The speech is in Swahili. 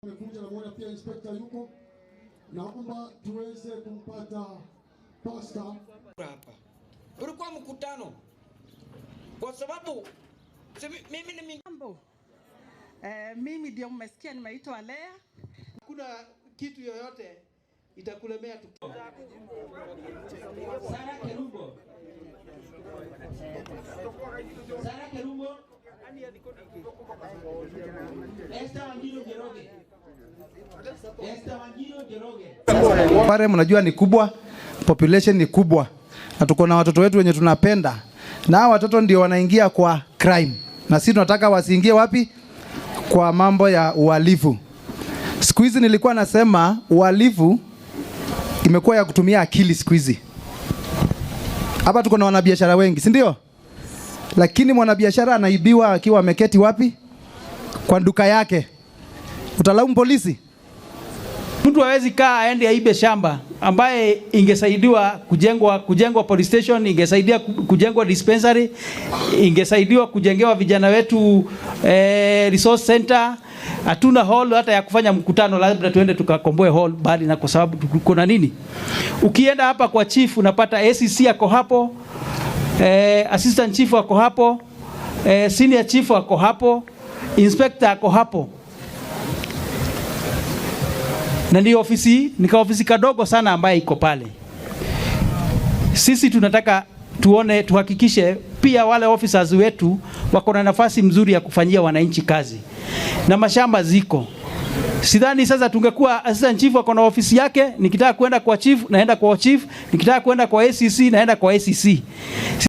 Amekuja, namuona pia inspector yuko. Naomba tuweze kumpata pastor. Hapa ulikuwa mkutano kwa sababu si mimi ni Mambo. Mimi ndio mmesikia nimeitwa Lea. Hakuna kitu yoyote itakulemea tu. Sara Kerubo, Sara Kerubo, Esther Wanjiru Njoroge, Esther Wanjiru Njoroge. Pare mnajua ni kubwa, population ni kubwa, na tuko na watoto wetu wenye tunapenda, na hawa watoto ndio wanaingia kwa crime, na sisi tunataka wasiingie wapi? Kwa mambo ya uhalifu. Siku hizi nilikuwa nasema uhalifu imekuwa ya kutumia akili siku hizi. Hapa tuko na wanabiashara wengi, si ndio? Lakini mwanabiashara anaibiwa akiwa ameketi wapi? Kwa duka yake. Utalaumu polisi? Mtu hawezi kaa aende aibe shamba ambaye ingesaidiwa kujengwa police station, ingesaidia kujengwa dispensary, ingesaidiwa kujengewa vijana wetu resource center. Hatuna hall hata ya kufanya mkutano, labda tuende tukakomboe hall, bali na kwa sababu kuna nini? Ukienda hapa kwa chief unapata ACC ako hapo, assistant chief ako hapo, senior chief ako hapo, inspector ako hapo na ni ofisi, ni ka ofisi kadogo sana ambaye iko pale. Sisi tunataka tuone, tuhakikishe pia wale officers wetu wako na nafasi mzuri ya kufanyia wananchi kazi, na mashamba ziko. Sidhani sasa tungekuwa assistant chief ako na ofisi yake, nikitaka kwenda kwa chief naenda kwa chief, nikitaka kwenda kwa ACC naenda kwa ACC.